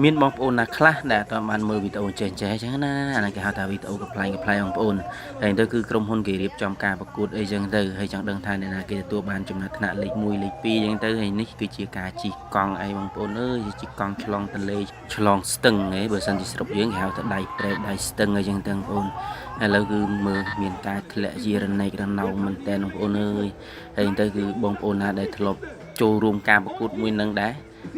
មានបងប្អូនណាខ្លះដែលអត់បានមើលវីដេអូចេះចេះអញ្ចឹងណាអានេះគេហៅថាវីដេអូកំប្លែងកំប្លែងបងប្អូនហើយទៅគឺក្រុមហ៊ុនគេរៀបចំការប្រកួតអីចឹងទៅហើយចង់ដឹងថាអ្នកណាគេទទួលបានចំណាត់ថ្នាក់លេខ1លេខ2អញ្ចឹងទៅហើយនេះគឺជាការជិះកង់អីបងប្អូនអើយជិះកង់ឆ្លងទន្លេឆ្លងស្ទឹងហីបើសិនជាស្រុកយើងគេហៅថាដៃព្រែកដៃស្ទឹងអីចឹងទៅបងប្អូនឥឡូវគឺមើលមានការធ្លាក់ជារណែករណោងមែនតើបងប្អូនអើយហើយទៅគឺបងប្អូនណាដែលធ្លាប់ចូលរួមការប្រកួតមួយនឹងដែរ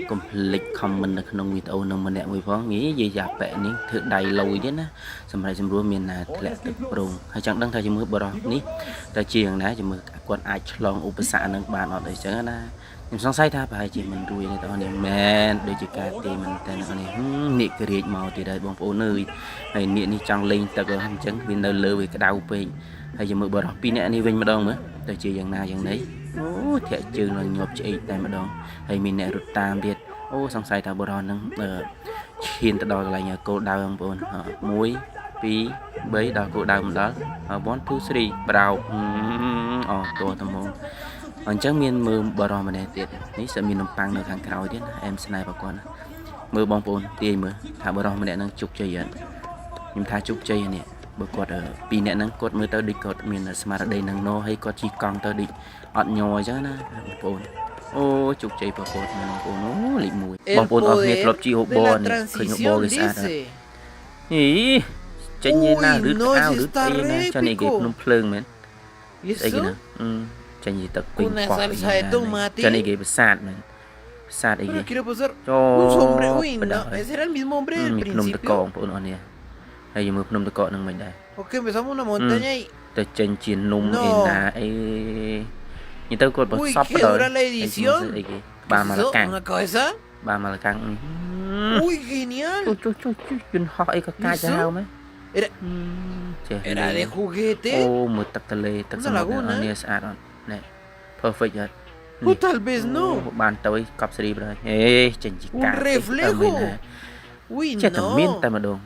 កុំភ្លេច comment នៅក្នុងវីដេអូនឹងម្នាក់មួយផងងាយយាយយ៉ាប៉ែនេះធ្វើដៃលយទៀតណាសម្រាប់សម្រួលមានណាធ្លាក់ទឹកប្រងហើយចង់ដឹងថាជាមួយបរោះនេះតើជាយ៉ាងណាជាមួយគាត់អាចឆ្លងឧបសគ្គនឹងបានអត់អីចឹងណាខ្ញុំសង្ស័យថាប្រហែលជាមិនរួយទេបងប្អូននេះមែនដូចជាការទេមែនតើអ្នកនេះនាគរាជមកទៀតហើយបងប្អូនអើយហើយនាគនេះចង់លេងទឹកអញ្ចឹងវានៅលើវាក្តៅពេកហើយជាមួយបរោះពីរនាក់នេះវិញម្ដងមើលតើជាយ៉ាងណាយ៉ាងណីអូធាក់ជើងឡើងញាប់ឆ្អេកតែម្ដងហើយមានអ្នករត់តាមទៀតអូសង្ស័យថាបុរសហ្នឹងឈានទៅដល់កន្លែងគោលដៅបងប្អូន1 2 3ដល់គោលដៅមិនដល់1 2 3ប្រោកអូតួត្មងអញ្ចឹងមានមើលបរោះម្នាក់ទៀតនេះសើមាននំប៉័ងនៅខាងក្រោយទៀតណាអែមស្នេហ៍ប្រកបណាមើលបងប្អូនទាយមើលថាបរោះម្នាក់ហ្នឹងជោគជ័យអត់ខ្ញុំថាជោគជ័យនេះបើគាត់ពីរនាក់ហ្នឹងគាត់មើលទៅដូចគាត់មានស្មារតីនឹងណហើយគាត់ជិះកង់ទៅដូចអត់ញ័រអញ្ចឹងណាបងប្អូនអូជោគជ័យប្រកបមែនបងប្អូនអូលេខ1បងប្អូនអរគ្នាធ្លាប់ជិះអូបរនេះឃើញអូបរគេស្អាតអត់ហីចេញណាឬក្អៅឬអីណាចានេះគេភ្នំភ្លើងមែនស្អីគេណាចេញទឹកពេញកោះចានេះគេប្រាសាទមែនប្រាសាទអីគេចូល Un sombrero. Uy, no, ese era el mismo hombre del មានភ្នំតក principio. បងប្អូនអរនេះហើយមើលភ្នំតកនឹងមិនដែរ Ok, empezamos una montaña y ទៅចេញជានំអីណាអីនិយាយទៅគាត់ប្រសពដល់អីគេក្បាលមកលកាំង Una cabeza. បាទមកលកាំង Uy, genial. ចុះចុះចុះយន្តហោះអីក៏កាចទៅហើយមែន Era ចេះ era de juguete. អូមើលទឹកទន្លេទឹកសមុទ្រនេះស្អាតអត់នេះ perfect អត់ O tal vez no. បានទៅកប់សេរីប្រហែលហេចេញជាកា Un reflejo. Uy, ចេះតែមានតែ no. ម្ដង